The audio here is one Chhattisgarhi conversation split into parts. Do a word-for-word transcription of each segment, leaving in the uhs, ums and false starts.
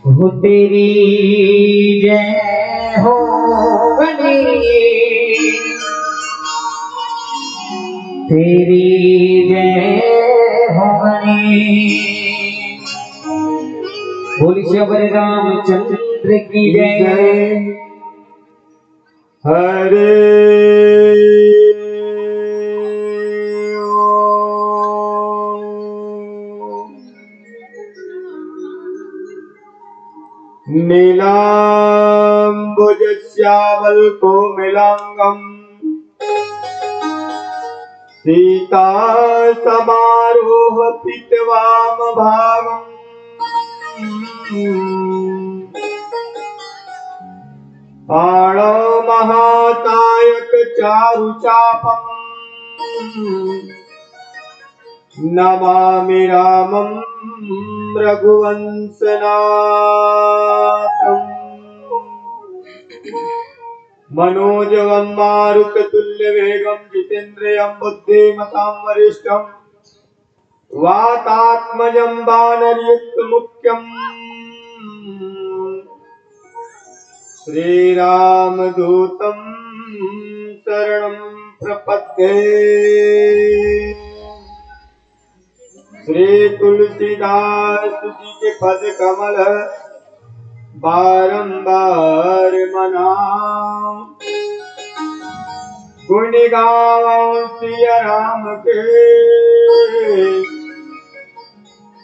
हो तेरी जय हो गणेश, तेरी जय हो गणेश। बोल सियावर रामचंद्र की जय। हरे ओम। नीलाम्बुजश्यामलकोमलाङ्गं सीतासमारोहपितवाम भागम्। पाणौ महासायकचारुचापम्। नमामि रामं रघुवंशनाथम्। मनोजवं मारुततुल्यवेगं जितेन्द्रियं बुद्धिमतां वरिष्ठम्। वातात्मजं वानरयूथमुख्यं श्रीरामदूतं शरणं प्रपद्ये। श्री तुलसीदास जी के पद कमल बारंबार मनाओ। गुण गावो सिया राम के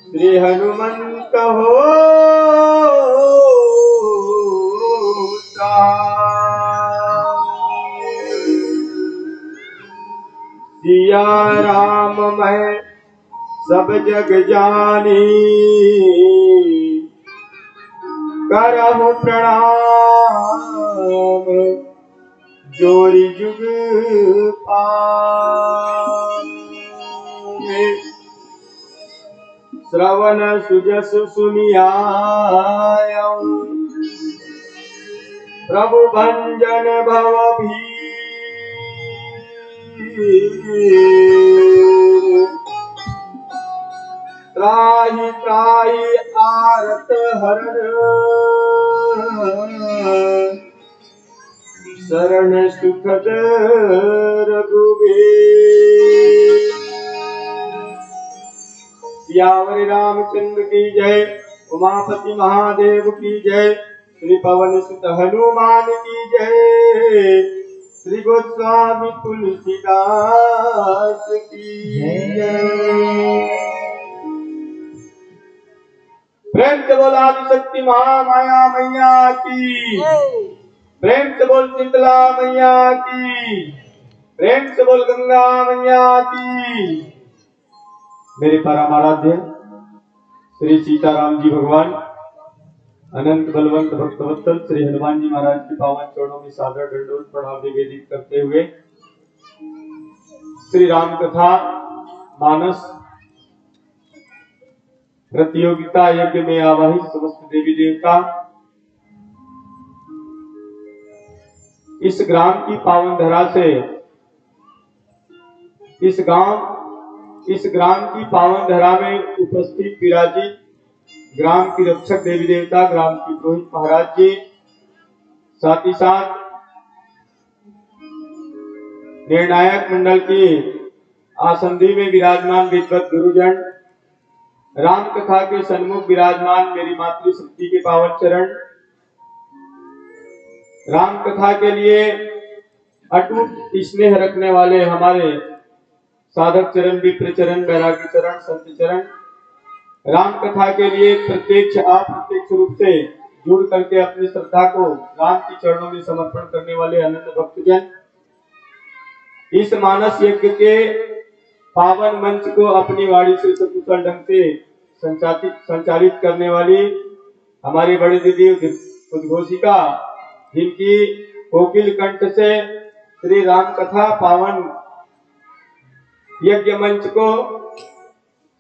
श्री हनुमंत हो। सिया राम मैं सब जग जानी, करहु प्रणाम जोरि जुग पावे। श्रवण सुजस सुनियायउ, प्रभु भंजन भव भीर। त्राहि त्राहि आरत हरन, शरण सुखद रघुबीर। सियावर रामचंद्र की जय, उमापति महादेव की जय, श्री पवन सुत हनुमान की जय, श्री गोस्वामी तुलसीदास की जय। प्रेम से बोल आदिशक्ति महामाया मैया की, प्रेम से बोल शीतला मैया की, प्रेम से बोल गंगा मैया की। मेरे परम आराध्य श्री सीताराम जी भगवान, अनंत बलवंत भक्तवत्सल श्री हनुमान जी महाराज के पावन चरणों में सादर दंडवत प्रणाम निवेदित करते हुए श्री राम कथा मानस प्रतियोगिता यज्ञ में आवाहित समस्त देवी देवता, इस ग्राम की पावन धरा से, इस गांव, इस ग्राम की पावन धरा में उपस्थित विराजित ग्राम की रक्षक देवी देवता, ग्राम की पुरोहित महाराज जी, साथ ही साथ निर्णायक मंडल की आसंदी में विराजमान विद्वत गुरुजन, राम कथा के सन्मुख विराजमान मेरी मातृशक्ति के पावन चरण, राम कथा के लिए अटूट स्नेह रखने वाले हमारे साधक चरण, विप्र चरण, बैरागी चरण, संत चरण, राम कथा के लिए प्रत्यक्ष अप्रत्यक्ष रूप से जुड़ करके अपनी श्रद्धा को राम के चरणों में समर्पण करने वाले अनन्य भक्तजन, इस मानस यज्ञ के पावन मंच को अपनी वाणी से सकुशल ढंग से संचालित, संचालित करने वाली हमारी बड़ी दीदी उद्घोषिका, जिनकी कोकिल कंठ से श्री राम कथा पावन यज्ञ मंच को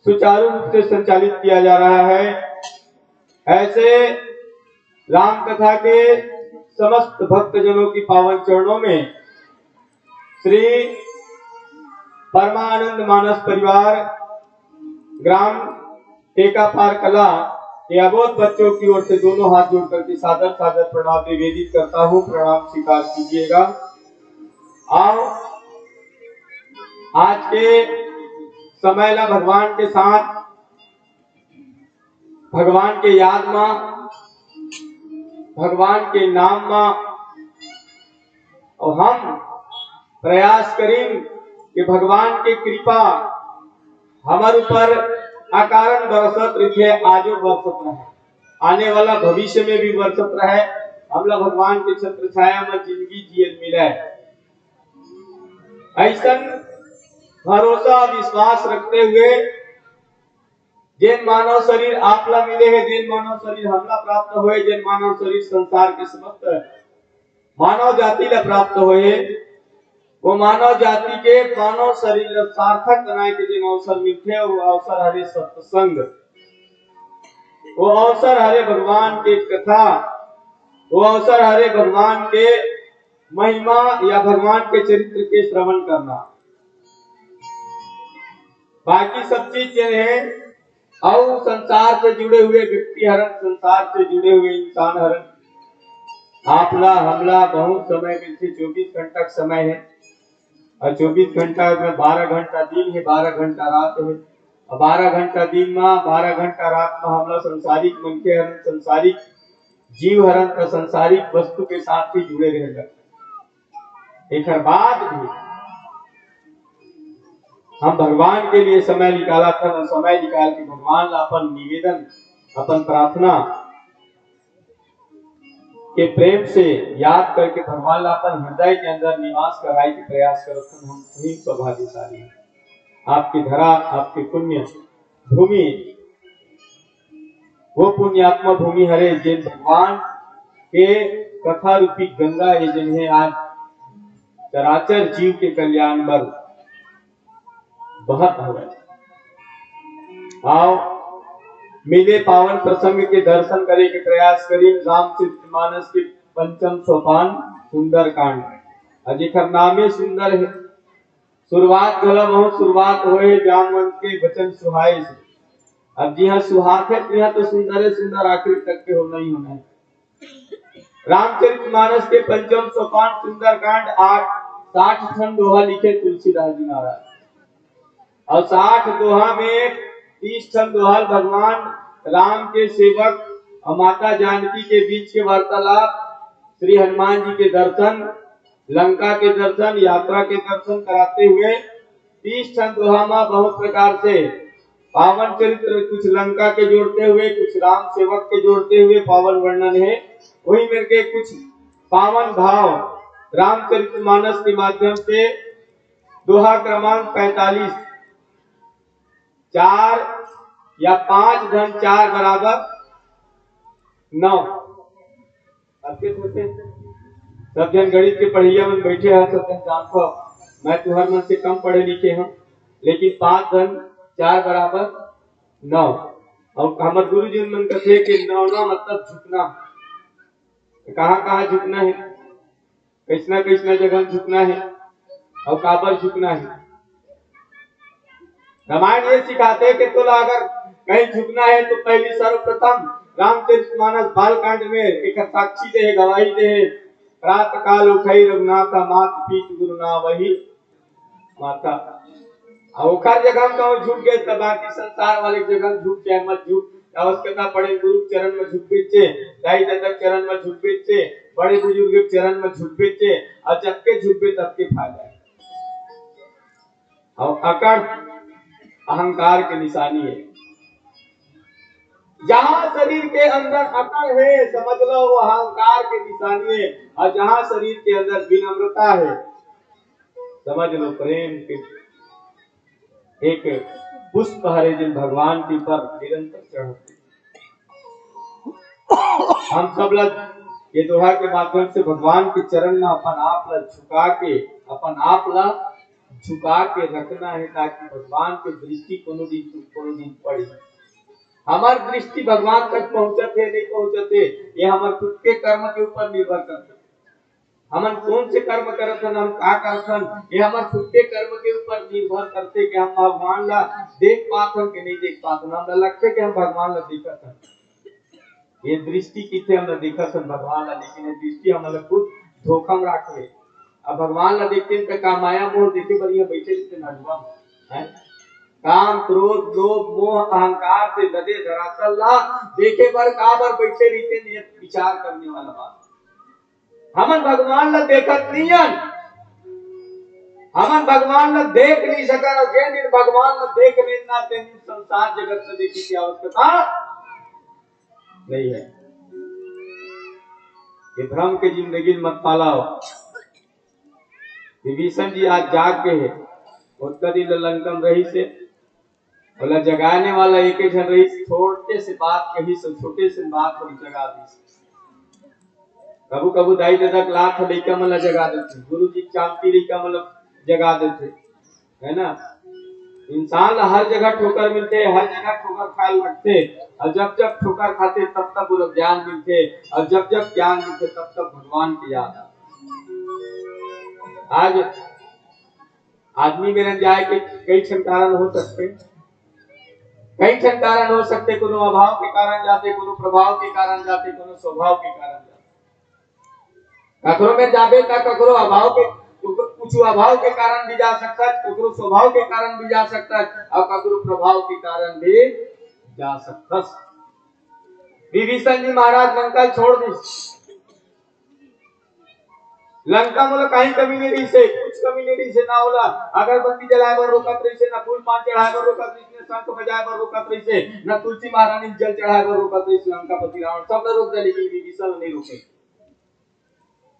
सुचारू रूप से संचालित किया जा रहा है। ऐसे राम कथा के समस्त भक्तजनों की पावन चरणों में श्री परमानंद मानस परिवार, ग्राम टेकापार कला के अबोध बच्चों की ओर से दोनों हाथ जोड़ करके सादर सादर प्रणाम निवेदित करता हूँ। प्रणाम स्वीकार कीजिएगा। आओ, आज के समय ला भगवान के साथ, भगवान के याद मा, भगवान के नाम मा, अउ हम प्रयास करिन कि भगवान के कृपा हमर ऊपर अकारण बरसत रहिथे, आजो बरसत रहे, आने वाला भविष्य में भी बरसत रहे। हमला भगवान के छत्र छाया में जिंदगी जियन मिले। ऐसन भरोसा विश्वास रखते हुए जेन मानव शरीर आप ला मिले हे, जेन मानव शरीर हमला प्राप्त होए, जेन मानव शरीर संसार के समस्त मानव जाति ला प्राप्त होए, वो मानव जाति के मानव शरीर ला सार्थक बनाए के जेन अवसर मिलथे, वो अवसर हरे सत्संग, वो अवसर हरे भगवान के कथा, वो अवसर हरे भगवान के महिमा या भगवान के चरित्र के श्रवण करना। बाकी सब चीज जे हे, अउ संसार से जुड़े हुए व्यक्ति हरन, संसार से जुड़े हुए इंसान हरन, आपला हमला बहुत समय मिलथे, चौबीस घंटा के समय हे, अउ चौबीस घंटा में बारह घंटा दिन हे, बारह घंटा रात हे। अउ बारह घंटा दिन में, बारह घंटा रात में हमला संसारिक मनखे हरन, संसारिक जीव हरन, त संसारिक वस्तु के साथ ही जुड़े रहेला। एकर बाद भी हम भगवान के लिए समय निकालत हन, समय निकाल के भगवान ला अपन निवेदन, अपन प्रार्थना के प्रेम से याद करके भगवान ला अपन हृदय के अंदर निवास कराए के प्रयास करत हन। हम सही सौभाग्यशाली हैं। आपकी धरा, आपके पुण्य भूमि, वो पुण्यात्मा भूमि हरे, जेन भगवान के कथा रूपी गंगा हे, जेन हे आज चराचर जीव के कल्याण बर बहत हवय। आओ, मिले पावन प्रसंग के दर्शन करे के प्रयास करिन। रामचरितमानस के पंचम सोपान सुंदरकांड, अउ जेकर नामे सुंदर हे, शुरुआत घलो बहुत शुरुआत होए, जामवंत के वचन सुहाए से। अब जिहां सुहात हे, तिहां तो सुंदर हे, सुंदर आखिर तक के होना ही होना हे। रामचरितमानस के पंचम सोपान सुंदरकांड आठ, साठ ठन दोहा लिखे तुलसीदास जी महाराज। अउ साठ दोहा में तीस ठन दोहा भगवान राम के सेवक अउ माता जानकी के बीच के वार्तालाप, श्री हनुमान जी के दर्शन, लंका के दर्शन, यात्रा के दर्शन कराते हुए तीस ठन दोहा मा बहुत प्रकार से पावन चरित्र, कुछ लंका के जोड़ते हुए, कुछ राम सेवक के जोड़ते हुए पावन वर्णन हे। वही मेर के कुछ पावन भाव रामचरितमानस के माध्यम से दोहा क्रमांक पैंतालीस, चार या पांच धन चार बराबर नौ। अब के सोचे, सब जन गणित के पढ़इया मन बैठे हव, सब जन जानथव, मैं तुहर मन से कम पढ़े लिखे हूँ, लेकिन पांच धन चार बराबर नौ। अउ हमर गुरुजी मन कथे कि नौना मतलब झुकना। तो कहाँ कहाँ झुकना हे, कैसना कैसना जगह झुकना हे, अउ काबर झुकना हे। रामायण ये सिखाथे कि तोला अगर कहीं झुकना हे तो पहली सर्वप्रथम रामचरितमानस बालकांड में एक साक्षी दे हे, गवाही दे हे, प्रातः काल उठई रघुनाथा मात पीत गुरु नावहि माता। अउ ओकर जगह में कहूँ झुक गे त बाकी संसार वाले जगह झुक जाए, मत झुक। आवश्यकता पड़े गुरु के चरण में झुकबेचे, दाई ददा के चरण में झुकबेचे, बड़े बुजुर्ग के चरण में झुकबेचे, अउ जबके झुकबे तबके फायदा हे। अउ अकड़ अहंकार के निशानी हे। जहाँ शरीर के अंदर अकड़ हे, समझ लो वो अहंकार के निशानी हे, अउ जहाँ शरीर के अंदर विनम्रता हे, समझ लो प्रेम के एक पुष्प हरे, जेन भगवान के ऊपर निरंतर चढ़ते। हम सब ला ये दोहा के माध्यम से भगवान के चरण में अपन आप ला झुका के, अपन आप ला झुका के रखना हे, ताकि भगवान के दृष्टि कोनो दिन, कोनो दिन पड़े। हमर दृष्टि भगवान तक पहुंचत हे, नहीं पहुंचत हे, ये हमर खुद के कर्म के ऊपर निर्भर करथे। हमन कौन से कर्म करत हन, हम का करत हन, ये हमर खुद के कर्म के ऊपर निर्भर करथे कि हम भगवान ला देख पात हन कि नहीं देख पात हन। हमला लगथे कि हम भगवान ला देखत हन, ये दृष्टि किथे हमला देखत हन भगवान ला, लेकिन ये दृष्टि हमन ला खुद धोखा में राख ले। अब भगवान ला देखते हैं तो का माया मोह देखे बर यहाँ बैठे रहते नडुआ में, हैं? काम, क्रोध, लोभ, मोह, अहंकार से लदे धरातल ला देखे बर का बर बैठे रहिथे, ये विचार करने वाला बात। हमन भगवान ला देखत नहीं हन, हमन भगवान ला देख नहीं सकन, और जे दिन भगवान ला देख लेना, ते दिन संसार जगत से देखे की आवश्यकता नहीं है। ये भ्रम के जिंदगी मत पालाओ। विभीषण जी आज जाग के हे, ओतका दिन ले लंका में रहिस हे, ओला जगाने वाला एक ही झन रहिस, छोटे से बात कहिस, छोटे से बात को जगा दिस। कभू कभू दाई ददा के लात ह लइका मन ला जगा देथे, गुरु जी के चांटी लइका मन ला जगा देथे, है ना? इंसान ला हर जगह ठोकर मिलथे, हर जगह ठोकर खाए लगथे, और जब जब ठोकर खाथे तब तब ओला ज्ञान मिलथे, और जब जब ज्ञान मिलथे तब तब भगवान की याद आथे। आज आदमी मेरन जाए के कई ठन कारण हो सकथे, कई ठन कारण हो सकथे, कोनो अभाव के कारण जाथे, कोनो प्रभाव के कारण जाथे, कोनो स्वभाव के कारण जाथे। ककरो में जाबे त ककरो अभाव के, कुछ अभाव के कारण भी जा सकता है, ककरो स्वभाव के कारण भी जा सकता है, और ककरो प्रभाव के कारण भी जा सकता है। विभीषण जी महाराज लंका छोड़ दी, लंका मोला कहीं कमी नहीं रही से, कुछ कमी नहीं रही से, ना ओला अगरबत्ती जलाए बर रोकत रही से, ना फूल पान चढ़ाए बर रोकत रही से, ना शंख बजाए बर रोकत रही से, ना तुलसी महारानी जल चढ़ाए बर रोकत रही से। लंकापति रावण सब ला रोक दे, लेकिन विभीषण ला नहीं रोके।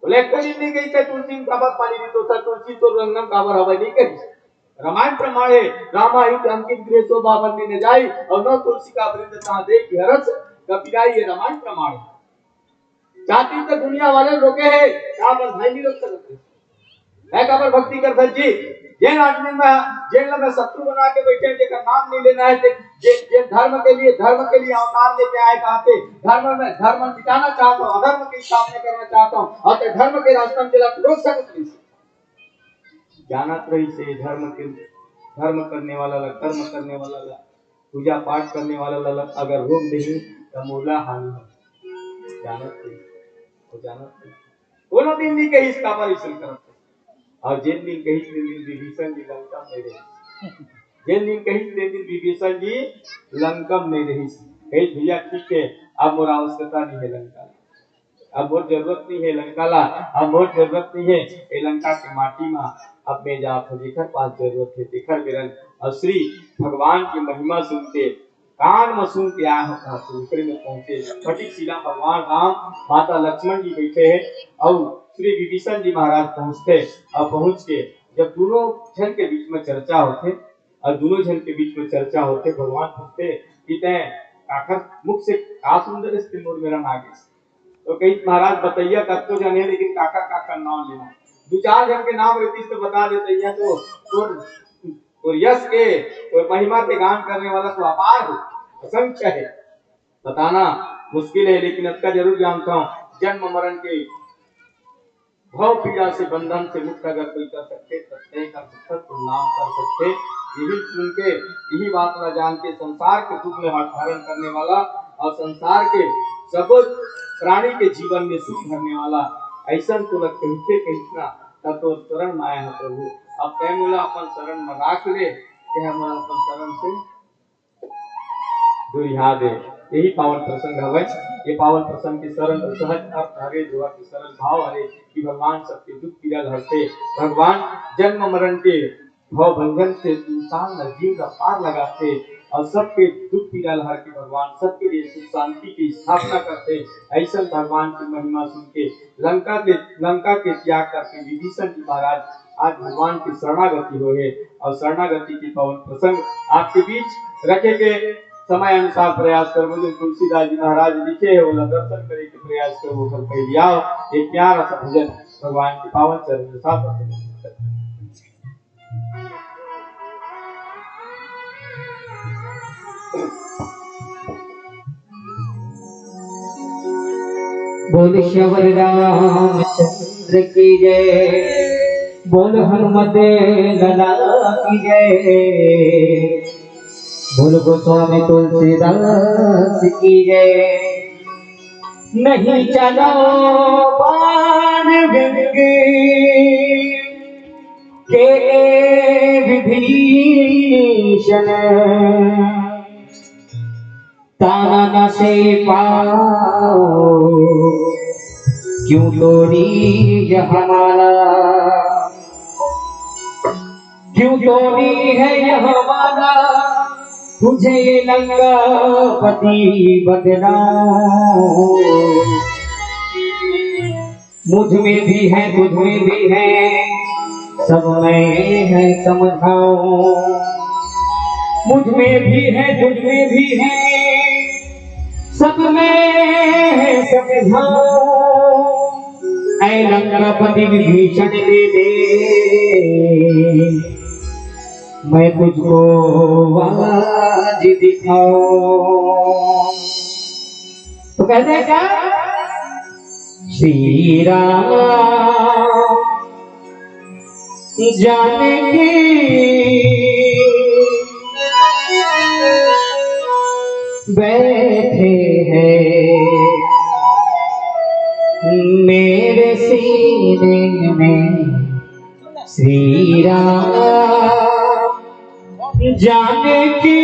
बोले, "कोई नहीं गई थे तुलसी में काबर पानी दी तो था, तुलसी तो रंगम काबर हवा नहीं करी।" रामायण प्रमाण है, "रामा हित अंकित गृह शोभा वन में न जाई, और न तुलसी का वृंद तहाँ देखि हरस कपि गाई।" ये रामायण प्रमाण है। चाहती तो दुनिया वाले रोके हैं, काबर भाई नहीं रोक सकते। मैं काबर भक्ति कर जी, जेन आदमी में, जेन ला मैं शत्रु बना के बैठे हैं, जेकर नाम नहीं लेना है, जे, जे, जे धर्म के लिए, धर्म के लिए अवतार लेके आए, कहा थे, धर्म में, धर्म मिटाना चाहता हूँ, अधर्म की स्थापना करना चाहता हूँ, और ते धर्म के रास्ता में चला रोक सकते नहीं। जानत रही से धर्म के, धर्म करने वाला ला, कर्म करने वाला ला, पूजा पाठ करने वाला ला अगर रोक देही त मोला हानि हो। जानत रही, वो जानत रही। कोनो दिन नहीं कही इसका पर इसन करत। और जिन दिन कही, दिन दिन विभीषण जी लंका में रही। जिन दिन कही, दिन दिन विभीषण जी लंका में रही। कही, "भैया ठीक है, अब मोर आवश्यकता नहीं है लंका।" अब मोर जरूरत नहीं है लंका ला, अब मोर जरूरत नहीं है ए लंका के माटी मा। अब मैं जात हूँ जेकर पास जरूरत है तेकर मेरन। और श्री भगवान की महिमा सुन के, कान में सुन के आए हो कहा तो ऊपरे में पहुंचे। फटिक शिला भगवान राम, माता लक्ष्मण जी बैठे हैं और श्री विभीषण जी महाराज पहुंचते। और पहुंच के जब दोनों जन के बीच में चर्चा होते और दोनों जन के बीच में चर्चा होते, भगवान पूछते कि तैं काकर मुख से का सुंदर स्त्री मोर मेरा नागेश। तो कही, "महाराज, बतैया कतको जन हे, लेकिन काकर काकर नाम लेना? दू चार जन के नाम रहतीस तो बता देते, या तो तोर, तोर यश के, तोर महिमा के गान करने वाला तो अपार हो, असंख्य है, बताना मुश्किल है, लेकिन अतका जरूर जानता हूँ, जन्म मरण के भव पीड़ा से, बंधन से मुक्त अगर कोई कर सकते, तो तय कर सकते, तो नाम कर सकते।" यही सुन के, यही बात ला जान के संसार के दुख में हाथ धारण करने वाला और संसार के सब प्राणी के जीवन में सुख भरने वाला ऐसा तो लग कहिथे कहितना, तब तो शरण माया है प्रभु। अब तय मोला अपन शरण में राख ले, तय मोला अपन शरण से दुरिहा दे। यही पावन प्रसंग हवय। ये पावन प्रसंग के सरल और सहज अर्थ हरे, जो के सरल भाव हरे कि भगवान सबके दुख पीड़ा ल हरथे। भगवान जन्म मरण के भव बंधन से इंसान ला जीव ला पार लगाथे और सबके दुख पीड़ा ल हर के भगवान सबके लिए सुख शांति की स्थापना करथे। ऐसा भगवान की महिमा सुन के लंका के, लंका के त्याग करके विभीषण जी महाराज आज भगवान की शरणागति होए और शरणागति के पावन प्रसंग आपके बीच रखे के समय अनुसार प्रयास करबो। जो तुलसीदास जी महाराज लिखे हे, ओला दर्शन करे के प्रयास करबो। ओकर पहली आओ, एक प्यारा सा भजन भगवान के पावन चरण में साथ बोल श्यावर रामचंद्र की जय, बोल हनुमत लला की जय, बोल गोस्वामी तुलसीदास की जय। नहीं चलो बाण गंगे के विभीषण, ताना न से पाओ क्यों तोड़ी यह माला, क्यों तोड़ी है यह माला, तुझे ये लंकापति बतलाऊं। मुझ में भी है, तुझ में भी है, सब में है, समझाओ। मुझ में भी है, तुझ में भी है, सब में है, समझाओ। ऐ लंकापति विभीषण दे दे, मैं तुझको आज दिखाऊं। तो कहते हैं क्या? श्री राम जानकी बैठे हैं मेरे सीने में, श्री राम जानकी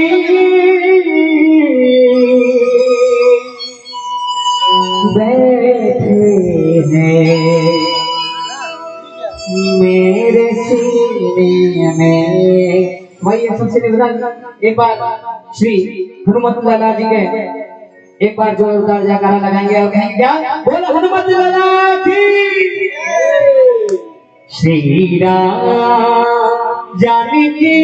बैठे हैं मेरे सीने में। भाई, ये सबसे निवेदन, एक बार श्री हनुमत लाला जी के एक बार जोरदार जयकारा लगाएंगे और कहेंगे क्या? बोलो हनुमत लाला की। श्री राम जानकी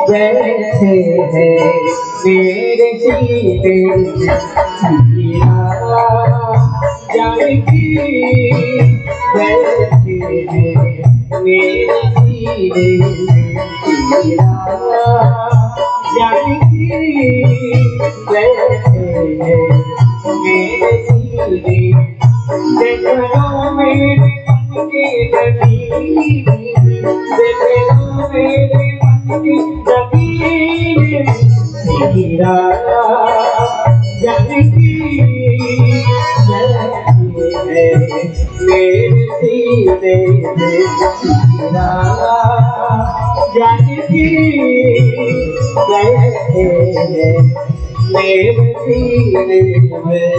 बैठे हैं मेरे सीने में। श्री राम जानकी बैठे हैं मेरे सीने में। श्री राम जानकी बैठे हैं मेरे सीने में। देख लो मेरे मन की जमीन, देख लो मेरे मन की जमीन। श्री राम जानकी बैठे हैं मेरे सीने में। श्री राम जानकी बैठे हैं मेरे सीने में।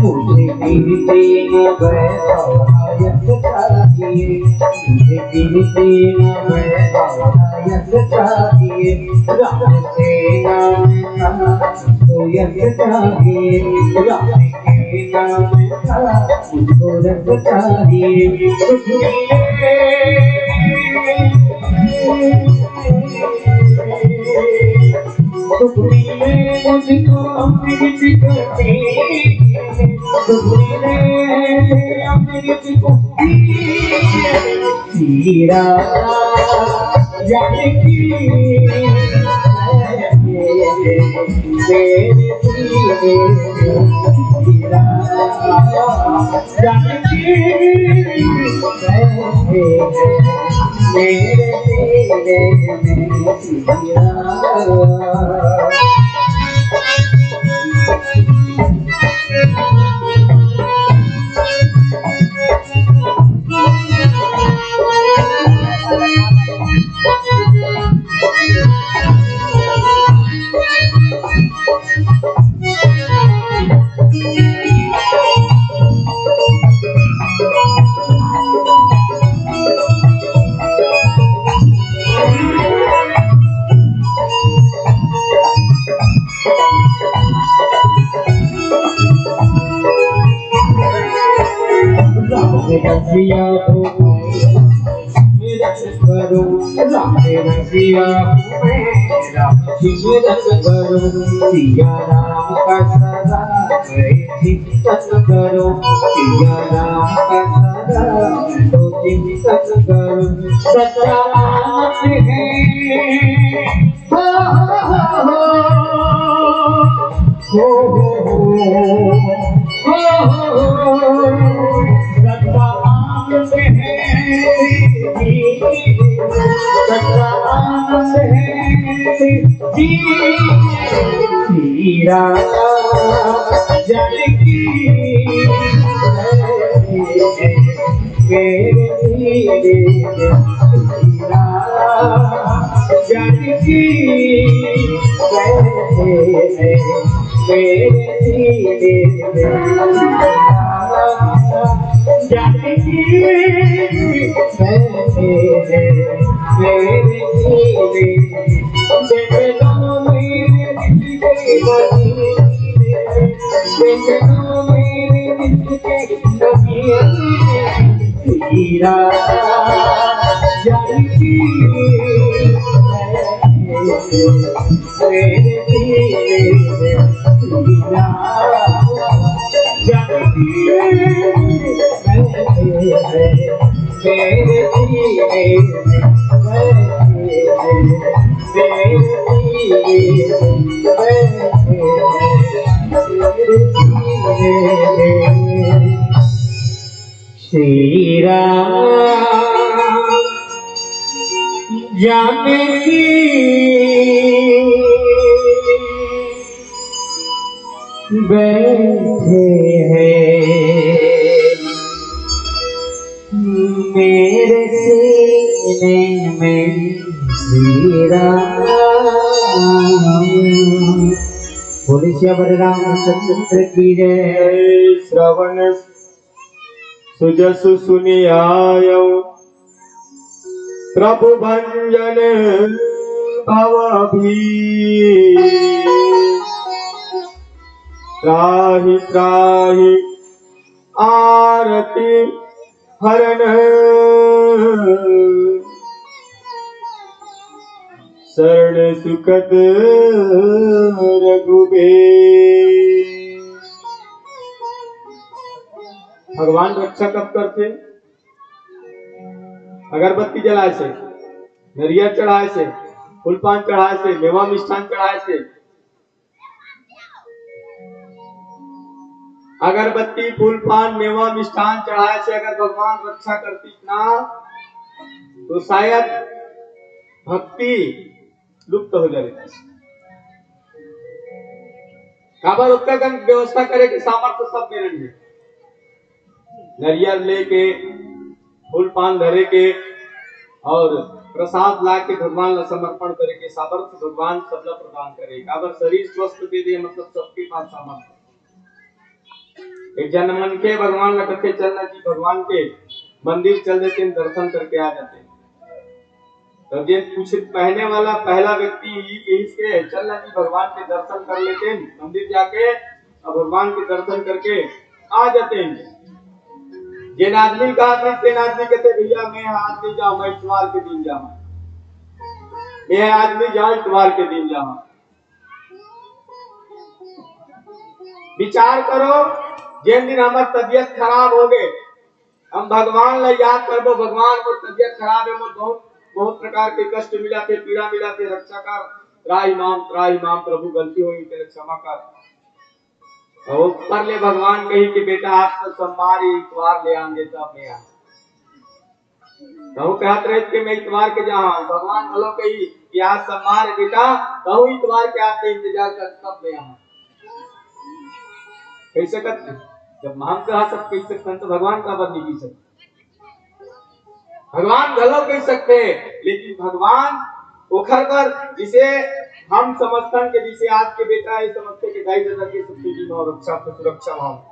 मुझे गिनती न वैभव यश चाहिए, मुझे गिनती न वैभव यश चाहिए। राम के नाम का मुझको यश चाहिए, राम के नाम का मुझको रस चाहिए। सुख मिले, सुख मिले मुझको अमृत कटे, सुख मिले अमृत को पी। श्री राम जानकी मेरे श्री राम जानकी बैठे हैं मेरे सीने में। श्री राम। रसिया को मैं रस करूं, राम रसिया को मैं राम जी में रस करूं। सिया राम का सदा मैं चिंतन करूं, सिया राम का सदा मैं तो चिंतन करूं। सच्चा आनंद है। हो, हो, हो, हो। सच्चा आनंद है, सच्चा आनंद है, श्री राम जानकी। मेरे जीने में तेरा जानकी बैठे हैं, मेरे जीने में तेरा जानकी बैठे हैं, मेरे जीने में। जगनों में तेरा जानकी। श्री राम जानकी बैठे हैं मेरे सीने में श्री राम। बोलिए श्री बलराम चंद्र की जय। श्रवण सुजसु सुनि आयो प्रभु भंजन भव भीर। त्राहि त्राहि आरती हरण शरण सुखद रघुबीर। भगवान रक्षा कब करथे? अगरबत्ती जलाए से, नरियर चढ़ाए से, फूल पान चढ़ाए से, मेवा मिष्ठान चढ़ाए से, अगरबत्ती, फूल पान, मेवा मिष्ठान चढ़ाए से अगर भगवान रक्षा करती ना, तो शायद भक्ति लुप्त हो जाए। काबर ओतका कन व्यवस्था करे के सामर्थ्य सब मेरन हे। नरियर लेके, फूल पान धरे के और प्रसाद ला के भगवान ला समर्पण करे के सामर्थ्य भगवान सबला प्रदान करे। काबर शरीर स्वस्थ दे दे, मतलब सबके पास सामर्थ्य। एक झन मनखे भगवान ला कथे, "चल ना जी, भगवान के मंदिर चल देते, दर्शन करके आ जाते।" तो जे कुछ पहने वाला पहला व्यक्ति ही कहिस के, "चल ना जी, भगवान के दर्शन कर लेते, मंदिर जाके और भगवान के दर्शन करके आ जाते हैं।" जेन आदमी का आदमी, तेन आदमी कहते, "भैया, मैं आज नहीं जाऊँ, मैं इतवार के दिन जाऊँ, मैं आज नहीं जाऊँ, इतवार के दिन जाऊँ।" विचार करो, जेन दिन हमर तबियत खराब हो गए, हम भगवान ला याद करबो, "भगवान, मोर तबियत खराब है, मोर बहुत, बहुत प्रकार के कष्ट मिला थे, पीड़ा मिला थे, रक्षा कर, त्राहि माम, त्राहि माम, प्रभु, गलती होई, तेला क्षमा कर।" और ऊपर ले भगवान कही कि, "बेटा, आज तो सोमवार ही, इतवार ले आन देता अपने यहाँ।" तहु कहत रहे कि मैं इतवार के जाहूं, भगवान घलो कही कि आज सोमवार है बेटा, तहु इतवार के आके इंतजार कर, तब मैं आऊं। कहि सकत हे? जब हम कहा सब कहि सकत हन, तो भगवान काबर नहीं कहि सकत? भगवान घलो कहि सकत हे, लेकिन भगवान ओखर बर, जिसे हम समझथन के, जिसे आज के बेटा हे, समझथे के दाई ददा के सबसे जीवन और रक्षा, सुरक्षा भाव।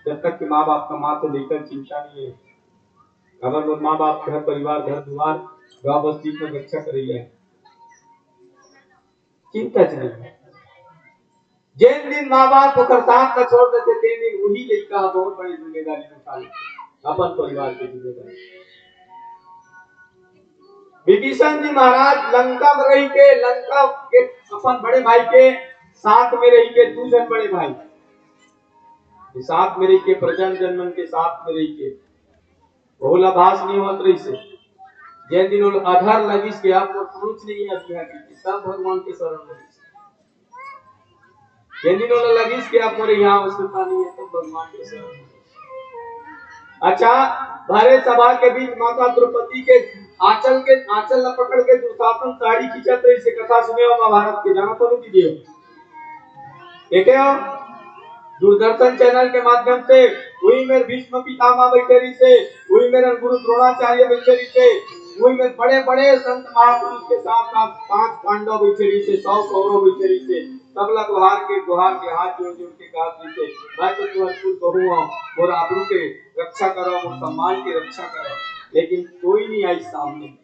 जब तक के माँ बाप कमाथे, लेकर चिंता नहीं है। काबर मोर माँ बाप, घर परिवार, घर दुआर, गाँव बस्ती के रक्षा करइया हे। चिंता च नहीं। जेन दिन माँ बाप ओकर साथ ला छोड़ देथे, तेन दिन वही लइका ह बहुत बड़ी जिम्मेदारी उठा लेथे। अपन परिवार के जिम्मेदारी। विभीषण जी महाराज लंका में रहिके, लंका के अपन बड़े भाई के साथ में रहिके, दू झन बड़े भाई के साथ में रहिके, प्रजा जन मन के साथ में रहिके, ओला भास नहीं होत रहिसे। जेन दिन ओला अधर लगिस के आप कुछ नहीं है, अभी है कि सब भगवान के शरण में रहिसे। जेन दिन ओला लगिस के आप मोरे यहाँ आवश्यकता नहीं है, तब भगवान के शरण में। अच्छा, भरे सभा के बीच माता द्रौपदी के आंचल के, आंचल ला पकड़ के दुशासन साड़ी खींचत रहिसे, कथा सुने हो महाभारत के, जाना तो नहीं दीदी हो। देखे हो, दूरदर्शन चैनल के माध्यम से वही मेर भीष्म पितामह बैठे रहिसे, वही मेर गुरु द्रोणाचार्य बैठे रहिसे, वही मेर बड़े बड़े संत महापुरुष के साथ साथ पांच पांडव बैठे रहिसे, सौ कौरव बैठे रहिसे, सबला गुहार के, गुहार के हाथ जोड़ जोड़ के कहा रहिसे, मैं तो तुहर कुल बहू हूँ, मोर आबरू के रक्षा करो, मोर सम्मान के रक्षा करो, लेकिन कोई नहीं आई सामने।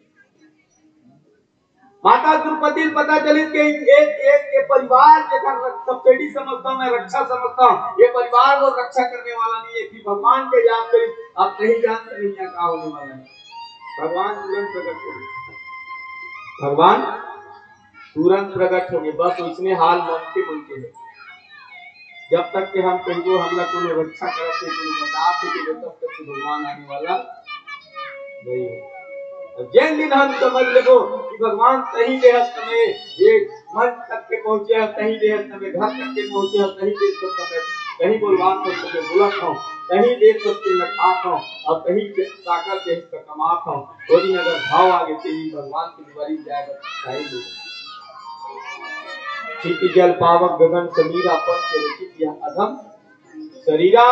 माता द्रौपदी ल पता चलिस के एक, एक, एक परिवार जेकर subsidy समझता हूँ, मैं रक्षा समझता हूँ, ये परिवार वो रक्षा करने वाला नहीं है, फिर भगवान के याद करिस, आप नहीं जानते नहीं है क्या होने वाला है। भगवान तुरंत प्रकट हो गए, भगवान तुरंत प्रकट हो गए। बस उसने हाल मन के मन के है। जब तक के हम कहिबो हमला कोनो रक्षा करत हे, कोनो बचात हे, तब तक के भगवान आने वाला नहीं है। अब जेन दिन हम समझ लेबो कि भगवान तही देहत समय ये मंच तक के पहुंचे हैं, तही देहत समय घर तक के पहुंचे हैं, तही देहत समय कहीं बोलवान कर सके बोलत हूँ, तही देहत के लखात हूँ, और तही के ताकत देहत का कमात हूँ। वो दिन अगर भाव आगे तेरी भगवान की दुआरी जाए बस सारी लोग। क्षिति जल पावक गगन समीरा, पंच रचित यह अधम शरीरा।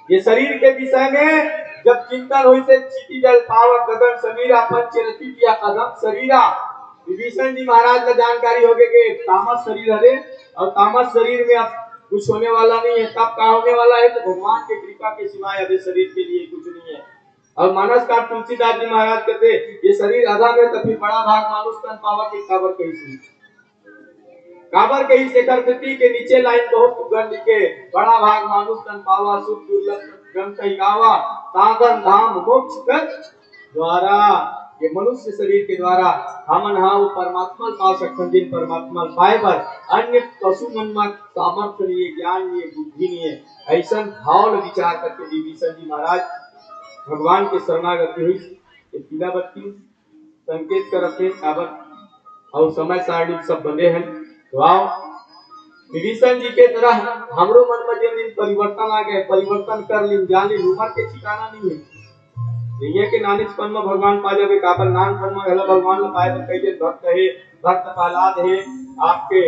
ये शरीर के विषय में जब चिंतन होइसे, क्षिति जल पावक गगन समीरा, पंच रचित यह अधम शरीरा। विभीषण जी महाराज का जानकारी हो गए कि तामस शरीर हरे, और तामस शरीर में अब कुछ होने वाला नहीं है। तब का होने वाला है? तो भगवान की कृपा के सिवाय अब ये शरीर के लिए कुछ नहीं है। और मानस का तुलसीदास जी महाराज कहते, ये शरीर अधम है, तो फिर बड़ा भाग मानुष तन पावा के काबर कही सुन। काबर कही शेखर कृति के नीचे लाइन बहुत सुंदर लिखे, बड़ा भाग मानुष तन पावा, सुख दुर्लभ ग्रंथ ही गावा, साधन धाम मोक्ष कर द्वारा। ये मनुष्य शरीर के द्वारा हमन हा वो परमात्मा ल पा सकथन, जिन परमात्मा ल पाए बर अन्य पशु मन म सामर्थ्य नहीं है, ज्ञान नहीं है, बुद्धि नहीं है। ऐसन भाव ल विचार करके विभीषण जी महाराज भगवान के शरणागति हुई। ये पीला बत्ती संकेत करत हे काबर, अउ समय सारणी सब बने हैं। तो आओ, विभीषण जी के तरह हमरो मन में जिन दिन परिवर्तन आ गए, परिवर्तन कर लीन, जान लीन, उम्र के ठिकाना नहीं है। नैया के नानेचपन में भगवान पा जावे, काबर नानपन में घला भगवान ला पाए बर कई जन भक्त हे, भक्त प्रहलाद हे, आपके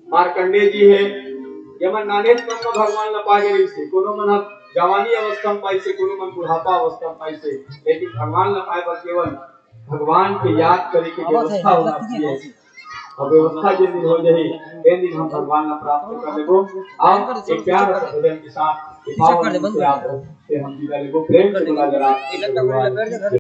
मार्कंडेय जी हे, ये मन नानेचपन में भगवान ला पा गे रहिसे। कोनो मन ह जवानी अवस्था में पाइसे, कोनो मन बुढ़ापा अवस्था में पाइसे, लेकिन भगवान ला पाए बर केवल भगवान के याद करे के व्यवस्था होना चाहिए। और व्यवस्था जिन दिन हो जाही, तेन दिन हम भगवान ला प्राप्त कर लेबो। आप एक प्यार से भजन के साथ ये पावन दिन से आप से हम विदा लेबो। प्रेम से बोला जरा भगवान